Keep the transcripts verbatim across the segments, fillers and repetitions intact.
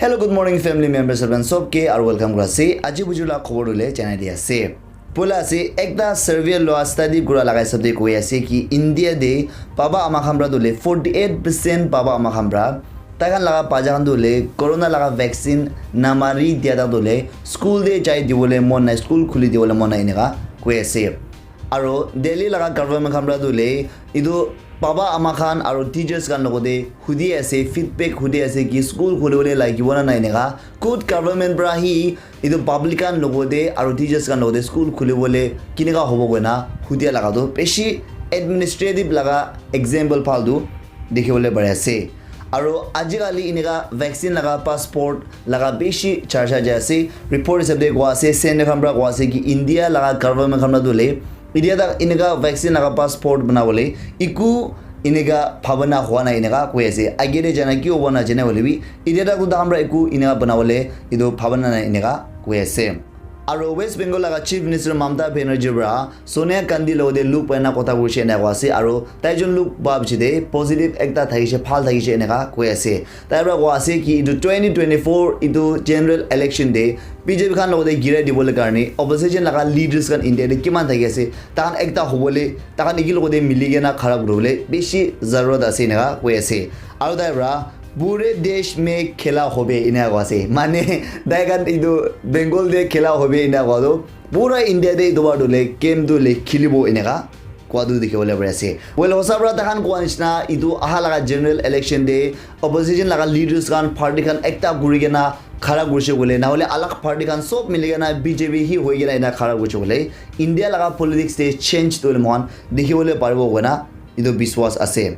Hello, good morning, family members, everyone. Sob ke aru welcome kura ase. Aji bujur la khobor dule janai di ase. Poila ase, ekta survey loa study kura laga hisab de koi ase ki India de baba ama khan pra dule forty eight percent baba ama khan pra tai khan laga bacha khan dule corona laga vaccine namari dia ta dule school de jai dibole mon nai, school khuli dibole mon nai eneka koi ase. Aro Delhi laga government khan pra tu le etu baba ama khan aro teachers khan logote hudi ase, feedback hudi ase ki school khulibole lagibo na nai eneka. Kut government pra hi etu public khan logote aro teachers khan logote school khulibole kineka hobo koina hudia laga tu bishi administrative laga example phal tu dikhi bole pari ase. Aro ajikali eneka vaccine laga passport laga bishi charcha jai ase. Report hisab de koa ase, Centre khan pra koa ase ki India laga government khan pra tu le India tak eneka vaccine laga passport bana bole eku eneka bhabana hua nai eneka koi ase. Age de jana ki hobo na jane hole bi India tak tu takhan pra eku eneka bana bole etu bhabana nai eneka koi ase. Aro West Bengal laga Chief Minister Mamata Banerjee pra Sonia Gandhi logote look paina kotha kurishe ena koa ase aro tai jun look pa biche de positive ekta thakishe, bhal thakishe eneka koi ase. Tai pra koa ase ki etu twenty twenty-four etu general election de B J P khan logote girai dibole karne opposition laga leaders khan India de kiman thaki ase, takhan ekta hobole, takhan eki logote mili kena khara kuribole bishi zarurat ase eneka koi ase. Aro tai pra pure desh mein khela hobe ena koa ase. Mane tai khan etu Bengal de khela hobe ena koa tu pura India de etu bar tu le game tu le khilibo eneka koa tu dikhi bole pari ase. Well, hosa pra takhan koa nishina etu aha laga general election de opposition laga leaders khan party khan ekta kuri kena khara kurishe bole, na hole alag party khan sob mili kena B J P hi hoi kena ena khara kurishe bole India laga politics de change tu le mohan dikhi bole paribo koina etu biswas ase.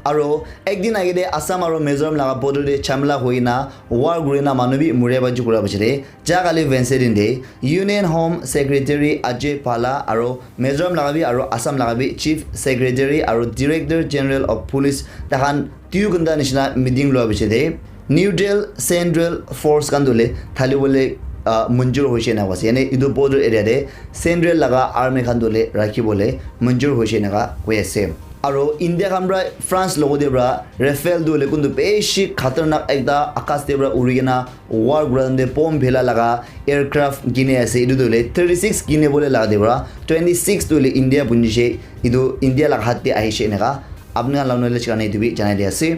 Aro ekdin age de Assam aro Mizoram laga border de chamla hoi na war kuri na manu bi muria baji kura biche de ja kali Wednesday din de Union Home Secretary Ajay Bhalla aro Mizoram laga bi aro Assam laga bi Chief Secretary aro Director General of Police takhan duo ghonta nishina meeting lua biche de neutral central force khan dule thali bole uh, munjur hoishe na koa ase. Yane etu border area de central laga army khan dule rakhi bole munjur hoishe eneka koi ase. Aro India khan pra France logote pra Rafale tu hoile kuntu bishi khatarnak ekta akas te pra uri kena war kura time te bomb phela laga aircraft kine ase. Etu tu hoile thirty six kine bole laga te pra twenty six tu hoile India bunishe, etu India laga hat te ahishe eneka. Apni khan la knowledge karne etu bi janai di ase.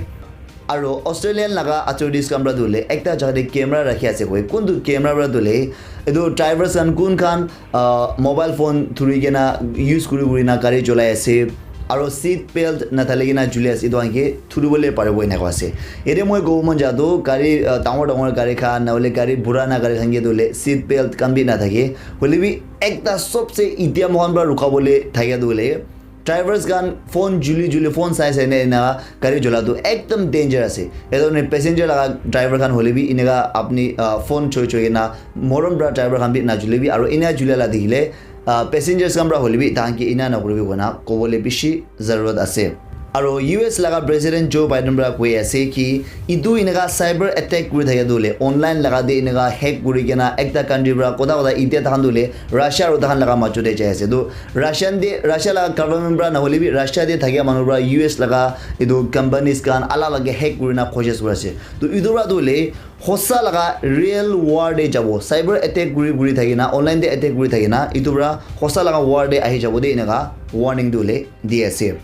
Aro Australian laga authorities khan pra tu hoile ekta jaga te camera rakhi ase koi. Kuntu camera pra tu hoile etu drivers khan kun khan uh, mobile phone thuri kena use kuri kuri na gari cholai ase aro seat belt nathali kena juli ase etu khan ke thuri bole paribo ena koa ase. Yate moi kobo mon ja tu gari uh, dangor dangor gari khan na hole gari purana gari khan ke tu hole seat belt khan bi nathake, hole bi ekta sobse itia mohan pra rukha bole thakia tu hole drivers khan phone juli juli phone sai sai na ena gari chola tu ekdam danger ase. Etu passenger laga driver khan hole bi eneka apni uh, phone choi choi kena morom pra driver khan bi najule bi aro ena jula la dikhile uh, passengers khan pra hole bi tahan ke ena nakuribi koina kobole bishi zarurat ase. Aro U S laga President Joe Biden pra koi ase ki etu eneka cyber attack kuri thakia tu hole online laga de eneka hack kuri kena ekta country pra kota kota itia tahan tu hole Russia aro tahan laga majo de jai ase. Tu Russian de Russia laga government pra nahole bi Russia de thakia manu pra U S laga etu companies khan alag alag ke hack kuri na koshish kuri ase. Tu etu pra tu hole hosa laga real war de jabo, cyber attack kuri kuri thaki na online de attack kuri thaki na etu pra hosa laga war de ahi jabo de eneka warning tu hole di ase.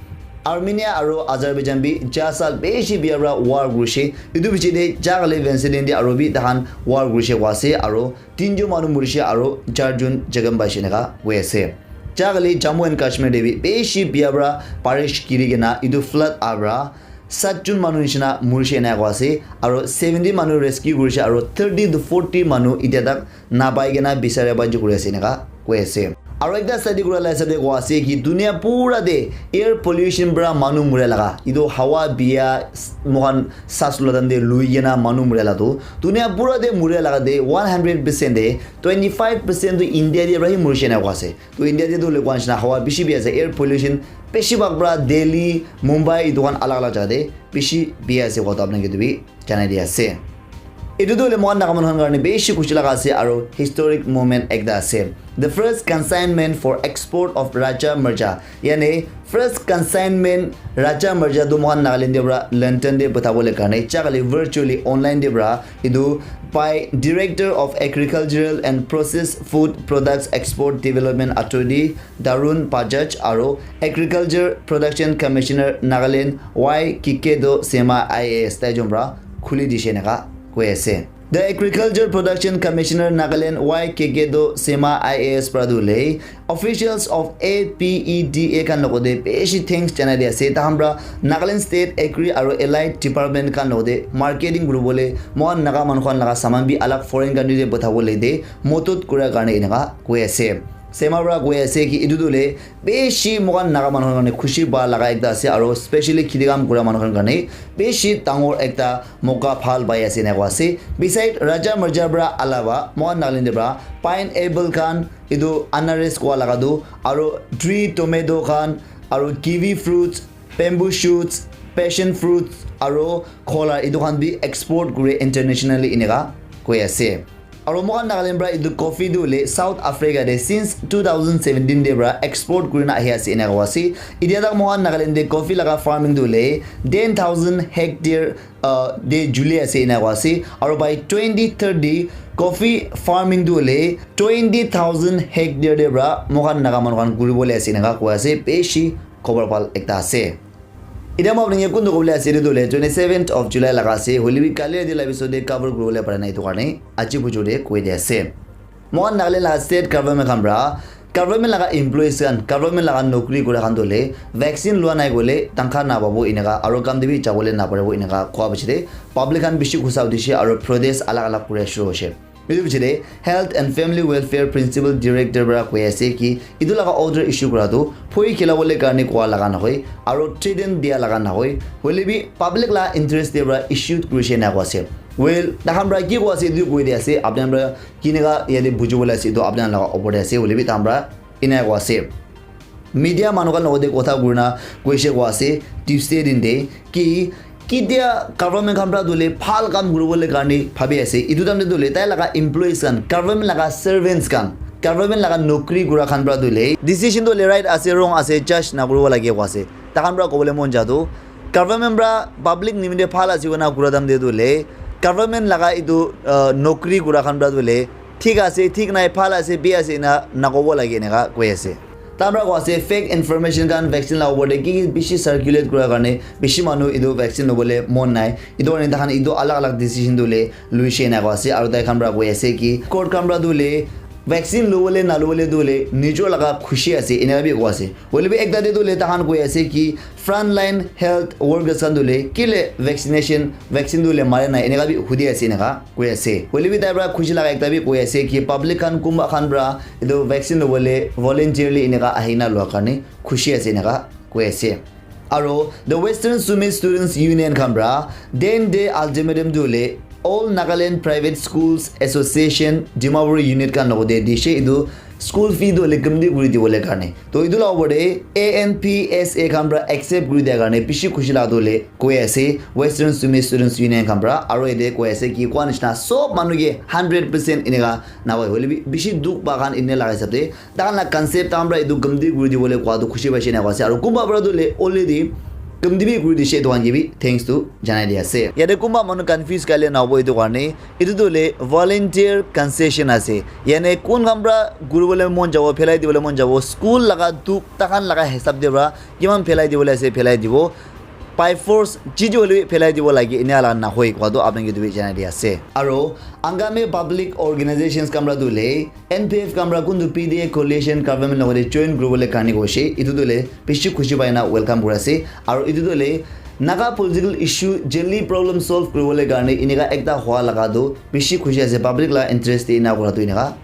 Armenia aro Azerbaijan bi ja sal bishi bia pra war kurishe. Etu biche de ja kali Wednesday de aro bi tahan war kurishe koa ase aro tinjon manu murishe aro charjon jakham paishe eneka koi ase. Ja kali Jammu and Kashmir de bi bishi bia pra barish giri kena etu flood aha pra satjon manu nishina murishe eneka koi ase aro seventy manu rescue kurishe aro thirty to forty manu itia tak napai kena bisari banji kuri ase eneka koi ase. Aro ekta study kura la hisab de koi ase ki dunia pura de air pollution pra manu muria laga etu hawa bia mohan sas lua time de lui kena manu muria la tu dunia pura de muria laga de one hundred percent de twenty five percent tu India de pra hi murishe eneka koi ase. Tu India de tu hole koi nishina hawa bishi bi ase, air pollution bishi bhag pra Delhi, Mumbai etu khan alag alag jaga de bishi bi ase koi tu apni ke tu bi janai di ase. Etu tu hoile moikhan Naga manu khan karne bishi khushi laga ase aro historic moment ekta ase. The first consignment for export of Raja Mirja, yani first consignment Raja Mirja tu moikhan Nagaland te pra London te pathabole karne chakali virtually online te pra etu by Director of Agricultural and Processed Food Products Export Development Authority Darun Bajaj aro Agriculture Production Commissioner Nagaland Y Kikedo Sema I A S tai jun pra khuli dishe naka koi ase. The Agriculture Production Commissioner Nagaland Y Kikedo Sema I A S pra tu le officials of A P E D A khan logote bishi thanks janai di ase. Tahan pra Nagaland State Agri aro Allied Department khan logote marketing kuribole moikhan Naga manu khan laga saman bi alag foreign country te pathabole de modot kura karne enaka koi ase. Sema pra koi ase ki etu tu le bishi moikhan Naga manu khan karne khushi pa laga ekta ase aro specially kheti kam kura manu khan karne bishi dangor ekta moka bhal pai ase ena koi ase. Beside Raja Mirja pra alawa moikhan Nagaland te pra pineapple khan, etu anaras kua laga tu, aro tree tomato khan, aro kiwi fruits, bamboo shoots, passion fruits, aro cola etu khan bi export kure internationally eneka koi ase. Aro moikhan Nagaland pra etu coffee tu hoile South Africa te since two thousand seventeen te pra export kurina ahi ase eneka koi ase. Etia tak moikhan Nagaland te coffee laga farming tu hoile ten thousand hectare uh, te juli ase ena koi ase. Aro by twenty thirty coffee farming tu hoile twenty thousand hectare te pra moikhan Naga manu khan kuribole ase eneka koi ase. Bishi khobor bhal ekta ase. Etia moi apni ke kuntu kobole ase etu tu hoile twenty seventh of July laga ase. Hoile bi kali rati la episode te cover kuribole pare na etu karne aji bujur te koi di ase. Moikhan Nagaland laga state government khan pra government laga employees khan, government laga nokri kura khan tu hoile vaccine lua nai koile tankha napabo eneka aro kam te bi jabole naparibo eneka koa piche te public khan bishi gussa uthi se aro protest alag alag kura shuru hoise. Etu piche te Health and Family Welfare Principal Director pra koi ase ki etu laga order issue kura tu phoi khilabole karne koa laga nahoi aro threaten dia laga nahoi, hoile bi public la interest te pra issue kurise ena koi ase. Well, tahan pra ki koi ase etu koi di ase, apni khan pra kineka yate bujibole ase etu apni khan laga opor te ase, hoile bi tahan pra ena koi ase. Media manu khan logote kotha kurina koise koi ase Tuesday din te ki ketia government khan pra tu hoile bhal kam kuribole karne bhabi ase. Etu time te tu hoile tai laga employees khan, government laga servants khan, government laga nokri kura khan pra tu hoile decision tu hoile right ase, wrong ase, judge nakuribo lage koi ase. Tahan pra kobole mon ja tu government pra public nimite bhal ase koina kura time te tu hoile government laga etu uh, nokri kura khan pra tu hoile thik ase, thik nai, bhal ase, bia ase ena nakobo lage eneka koi ase. Tahan pra koi ase fake information khan vaccine la opor te ki ki bishi circulate kura karne bishi manu etu vaccine lobole mon nai. Etu karne tahan etu alag alag decision tu hoile luise ena koi ase. Aro tai khan pra koi ase ki court khan pra tu hoile vaccine lobole nalobole tu hoile nijor laga khushi ase eneka bi koi ase. Hoile bi ekta te tu hoile tahan koi ase ki frontline health workers khan tu hoile kile vaccination, vaccine tu hoile mare nai eneka bi hudi ase eneka koi ase. Hoile bi tai pra khushi laga ekta bi koi ase ki public khan kunba khan pra etu vaccine lobole voluntarily eneka ahina lua karne khushi ase eneka koi ase. Aro the Western Sumi Students Union khan pra then day ultimatum tu hoile All Nagaland Private Schools Association Dimapur unit khan logote dishe etu school fee tu hoile kamti kuri dibole karne. To etu la opor te A N P S A khan pra accept kuri dia karne bishi khushi la tu hoile koi ase Western Sumi Students Union khan pra. Aro ete koi ase ki koa nishina sob manu ke hundred percent eneka nahoi, hoile bi bishi dukh pa khan ene laga hisab te tahan la concept tahan pra etu kamti kuri dibole koa tu khushi paise ena koi ase. Aro kunba pra tu hoile already kamti bi kuri dishe etu khan ke bi thanks tu janai di ase. Yate kunba manu confuse kaile nahabo etu karne. Etu tu hoile volunteer concession ase. Yani kun khan pra kuribole mon jabo, phelai dibole mon jabo, school laga dukh tahan laga hisab te pra kiman phelai dibole ase phelai dibo. By force ji ji hoile bi phelai dibo lage ena la nahoi koa tu apni ke tu bi janai di ase. Aro Angami Public Organizations khan pra tu hoile N P F khan pra kuntu P D A coalition government logote join kuribole karne koise. Etu tu hoile bishi khushi pai na welcome kuri ase. Aro etu tu hoile Naga political issue jaldi problem solve kuribole karne eneka ekta hua laga tu bishi khushi ase. Public la interest te ena kura tu eneka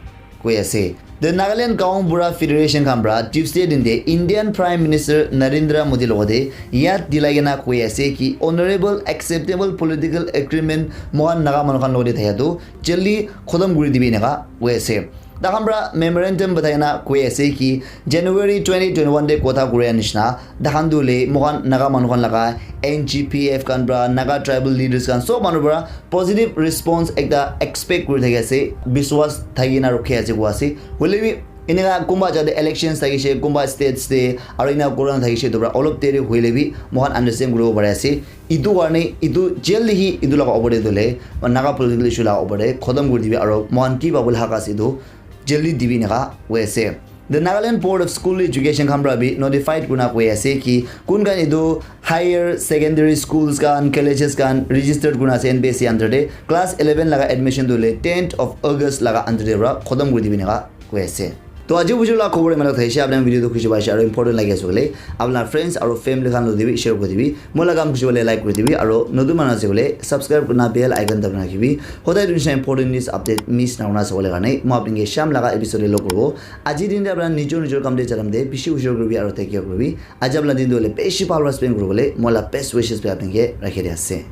koi ase. The Nagaland Gaon Bura Federation khan pra Tuesday din te Indian Prime Minister Narendra Modi logote yad dilai kena koi ase ki honorable acceptable political agreement mohan Naga manu khan logote thaya tu jaldi khotom kuri dibi eneka koi ase. Takhan pra memorandum batai na koi ase ki January twenty twenty-one te kotha kuri nishina, takhan tu le moikhan Naga manu khan laga N G P F khan pra, Naga tribal leaders khan, sob manu pra positive response ekta expect kuri thaki ase, biswas thaki na rukhi ase koi ase. Hoile bi eneka kunba jate elections thakishe, kunba states te, aru eneka corona thakishe, etu pra olop deri hoile bi moikhan understand kuribo pari ase. Etu karne etu jaldi hi etu laga opor te tu le Naga political issue laga opor te khotom kuri dibi aru moikhan ki pabole hak ase etu jaldi dibi eneka koi ase. The Nagaland Board of School Education khan pra bi notified kurina koi ase ki kun khan etu higher secondary schools khan, colleges khan registered kurina ase N P S C under te, class eleven laga admission tu le tenth of August laga under te pra khotom kuri dibi eneka koi ase. To aji bujur la khobor imana thaise, apni video tu khushi paise aru important lagi ase bole, apna friends aru family khan lo dibi share kuri dibi. Moi la kam khushi bole like kuri dibi aru notun manu ase bole subscribe kurina bell icon dabana rakhibi. Hodai dunisa important news update miss na hona sabole karne moi apni ke sham laga episode te log kuribo. Aji din te apna nijor nijor kam te jaram de bishi ujor kuribi aru take care kuribi. Aji apna din tu le bishi bhal para spend kuribole moi la best wishes bi apni ke rakhi di ase.